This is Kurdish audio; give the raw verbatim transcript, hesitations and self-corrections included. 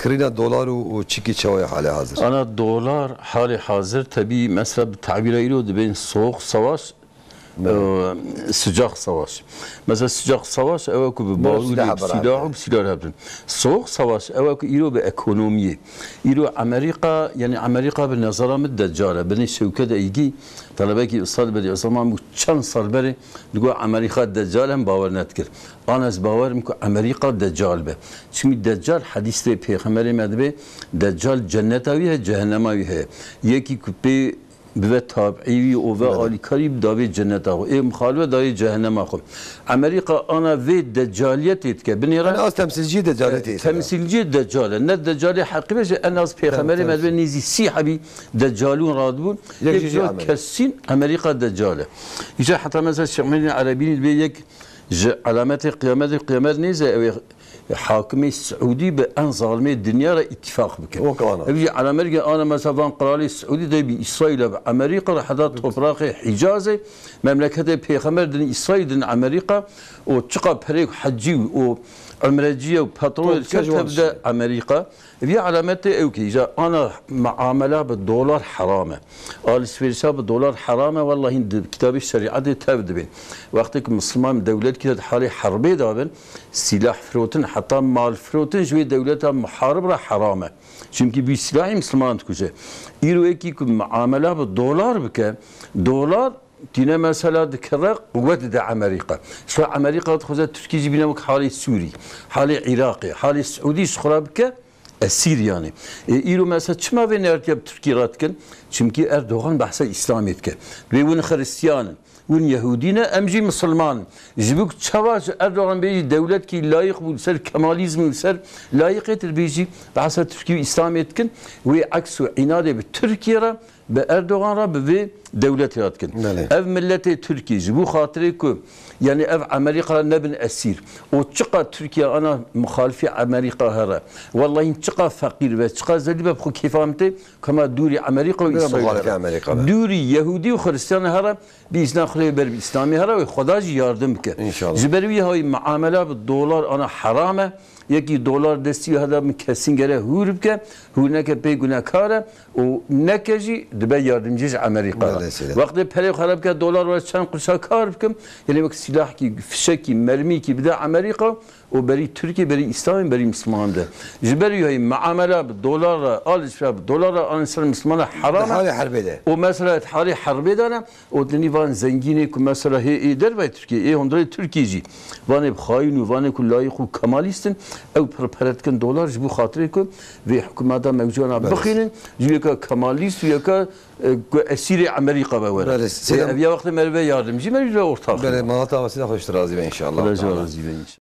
Kirîna dolar û, û çîkî çawa ye halê hazir? Ana dolar halê hazir tebî mesela bi tabîra îro dibên soğuk savaş, e, sıcak savaş. Mesela sıcak savaş ew e ku bi barûdê, bi silah û bi silah hebin. Soğuk savaş ew e ku îro bi ekonomiyê. Îro Amerîka, yani Amerîka bi nezara min deccal e. Binê şewke de îgî, telebekî Ustad Bedî Osaman bû çend sal berê digot Amerîka deccal e, em bawer nedikir. An ez bawerim ku Amerîka deccal be. Çimkî deccal hedîsê pêxemberê me dibe, deccal cenneta wî heye, cehennema wî heye. Yekî ku pê bibe tabî wî û ve alîkarî, bi davê cenneta xwe. Ê mixalife dayê cehennema xwe. Amerîka ana vê deccaliyetê dike. Binêre en az temsilciyê deccaliyetê, e, temsilciyê deccal e. Ne deccalê heqî be jî en az pêxemberê me dibe nêzî sî hebî deccalûn radibûn. Yek jî kesîn Amerîka deccal e. Îca heta mesela Şêx Muhyiddin Erebînî dibe yek ji alametê qiyametê, qiyamet nêze ew ê hakimê Siûdî bi en zalimê dinya re îtîfaq bike. Wek ana. Ev jî alamet ge ana mesela van qralê Siûdî de bi Îsraîl e, bi Amerîka re heta topraqê Hîcazê, memleketê pêxember din Îsraîl din Amerîka û çiqa perê hecî û umrecî û petrol tev de Amerîka. Vî alametê ew ki îca ana muamela bi dolar heram e. Alışverişa bi dolar heram e. Wellahî di kitabê şerîetê tev dibên. Wextê ku Misliman dewlet kire di halê herbê de bin, sîlah firotin, heta mal firotin ji wê dewleta muharib re heram e. Çimkî bî silahî Misliman dikuje. Îro yekî ku muamela bi dolar bike, dolar tîne mesela dikeve quwet dide Amerîka. Şo Amerîka dixwaze Tirkî jî bîne wek halê Sûrî, halê Iraqê, halê Siûdî ji xwe re bike, esîr yanî. Ê, îro mesela çima vê neyartiya bi Tirkî re dikin? Çimkî Erdogan behsa Îslamê dike. Wê hûn Xiristiyan in, hûn Yehûdî ne, em jî Misilman in. Ji bo ku çawa ji Erdogan bêjî dewletkî layîq bû li ser Kemalîzm û li ser layîqêtir bêjî behsa Tirkî û Îslamê dikin, wê eks û înadê bi Tirkiye re, bi Erdogan re, bi vê dewletê re dikin. Belê. Ev miletê Tirkî ji bo xatirê ku, yanî ev Amerîka re nebin esîr. Û çiqa Tirkiye ana muxalifî Amerîka here, wellahî çiqa feqîr be, çiqa zelî be, bi xwe kêfa min tê, kema dûrî Amerîka û Îsraîl here. Dûrî Yehûdî û Xiristiyan here, bi îzna Xwedê ber bi Îslamê here û Xweda jî yardim bike. Înşallah. Ji ber wî hayî muamela bi dolar ana heram e. Yekî dolar destî heda min kesîn gere hûr bike, hûr neke pê gunekar e û neke jî dibe yardimcî ji Amerîka re. Belê, seyda. Wextê perê xwe re bike dolar were çend qurşa kar bikim, yanî wek sîlahkî, fişekî, mermîkî bide Amerîka û berî Tirkî, berî Îslamê, berî Misliman de. Ji ber wî hayî muamela bi dolar re, alişvera bi dolar re an ser Mislimana heram e. Di halê herbê de. Û mesela di halê herbê de ne, û dinî van zengînê ku mesela hê ê dervayê Tirkiyê, ê hundirê Tirkiyê jî, vanê bi xayîn û vanê ku layîq û kemalîst in, ew pirpere dikin dolar ji bo xatirê ku vê hikûmeta mewcûna bixînin, ji yeka kemalîst û yeka, e, ku esîrê Amerîka be were. Belê, Ê, ev ya wextê merive yardimcî, merive ortax. Belê, malata Mesîda xweş razî be înşallah. Xweda ji we razî be înşallah.